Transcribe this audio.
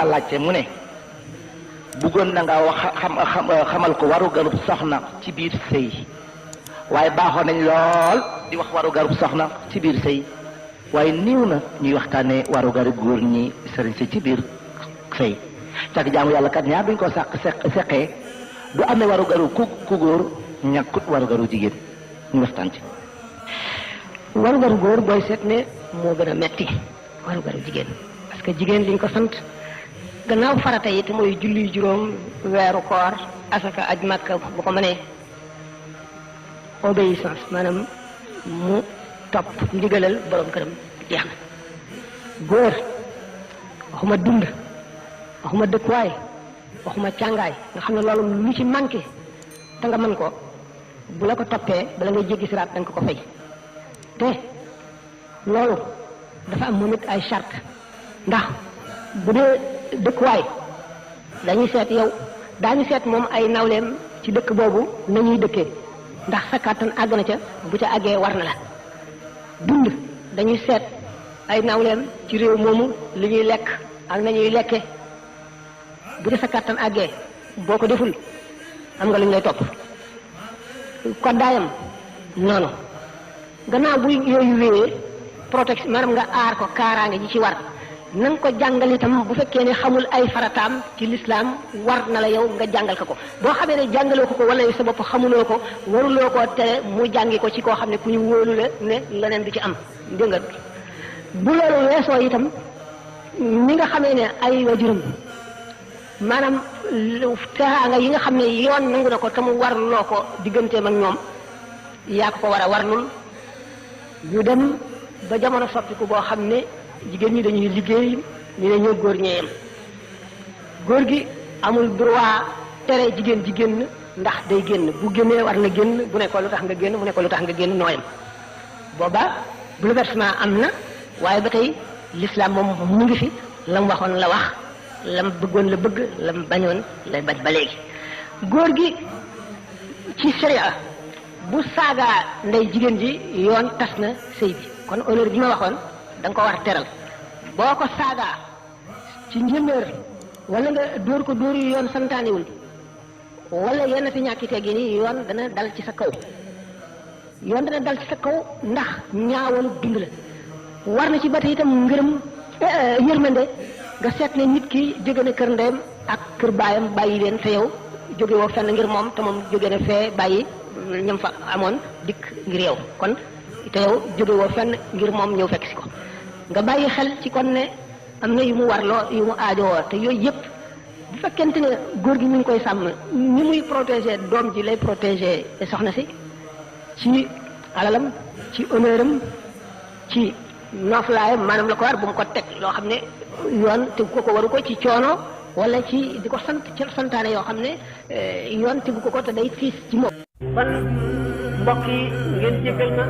naa laajte mu ne bëggoon na nga wax xamal ko waru garub soxna ci biir sëy waaye baaxoon nañ lool di wax waru garub soxna ci biir sëy waaye niiw na ñuy waxtaanee waru garub góor ñi sëriñ si ci biir sëy cag jaamu yàlla kat ñaar duñ ko seqee du amee waru garu ku góor ñàkkut waru garu jigéen ñu waxtaan ci. waru garu góor booy seet ne moo gën a metti waru garu jigéen parce que jigéen liñ ko sant gannaaw farata yi te mooy julli juróom weeru koor asaka aj màkka bu ko mënee obéissance maanaam mu topp ndigalal borom këram jeex na. góor waxuma dund waxuma dëkkuwaay waxuma càngaay nga xam ne loolu lu ci manqué te nga mën ko bu la ko toppee bala ngay jéggi siraat danga ko fay te loolu dafa am moom it ay charte ndax bu dee dëkkuwaay dañuy seet yow daañu seet moom ay nawleem ci dëkk boobu nañuy dëkkee ndax sa kàttan àgg na ca bu ca àggee war na la. dund dañuy seet ay nawleem ci réew moomu li ñuy lekk ak nañuy lekke bu dee sa kàttan àggee boo ko deful am nga lu ñu lay topp. koddaayam noonu gannaaw bu yooyu wéyee protection maanaam nga aar ko kaaraange ji ci war na nga ko jàngal itam bu fekkee ne xamul ay farataam ci lislaam war na la yow nga jàngal ko boo xamee ne jàngaloo ko wala yow sa bopp xamuloo ko waruloo koo tere mu jàngi ko ci koo xam ne ku ñu wóolu la ne leneen du ci am dégg nga bu loolu weesoo itam ni nga xamee ne ay wajurum maanaam teraanga yi nga xam ne yoon nangu na ko te mu warloo ko digganteem ak ñoom yaa ko war a warlul ñu dem ba jamono soppiku boo xam ne jigéen ñi dañuy liggéey ñu ne ñoo góor ñeeyam góor gi amul droit tere jigéen ji génn ndax day génn bu génnee war na génn bu ne ko lu tax nga génn mu ne ko lu tax nga génn nooyam booba bouleversement am na waaye ba tey l'islam moom mu ngi fi la mu waxoon la wax lam bëggoon la bëgg lam bañoon la bañ ba léegi. góor gi ci sharia bu saagaa ndey jigéen ji yoon tas na sëy bi kon honneur bi ma waxoon da nga ko war a teral boo ko saagaa ci njëméer wala nga dóor ko dóor yu yoon santaaniwul wala yenn fi ñàkki teggi ni yoon dana dal ci sa kaw yoon dana dal ci sa kaw ndax ñaawalu dund la war na ci ba tey itam ngërëm yërmande nga seet ne nit ki jóge na kër ndeyam ak kër baayam bàyyi leen te yow jóge woo fenn ngir moom te moom jóge na fee bàyyi ñam fa amoon dikk ngir yow kon te yow jóge woo fenn ngir moom ñëw fekk si ko nga bàyyi xel ci kon ne am na yu mu warloo yu mu aajowoo te yooyu yëpp bu fekkente ne góor gi ñu ngi koy sàmm ni muy protéger doom ji lay protéger soxna si ci alalam ci honneuram ci nooflaayam maanaam la ko war bu mu ko teg loo xam ne yoon tegu ko waru ko ci coono wala ci di ko sant ci santaane yoo xam ne yoon tegu ko te day fiis ci moom. kon mbokk yi ngeen jéggal ma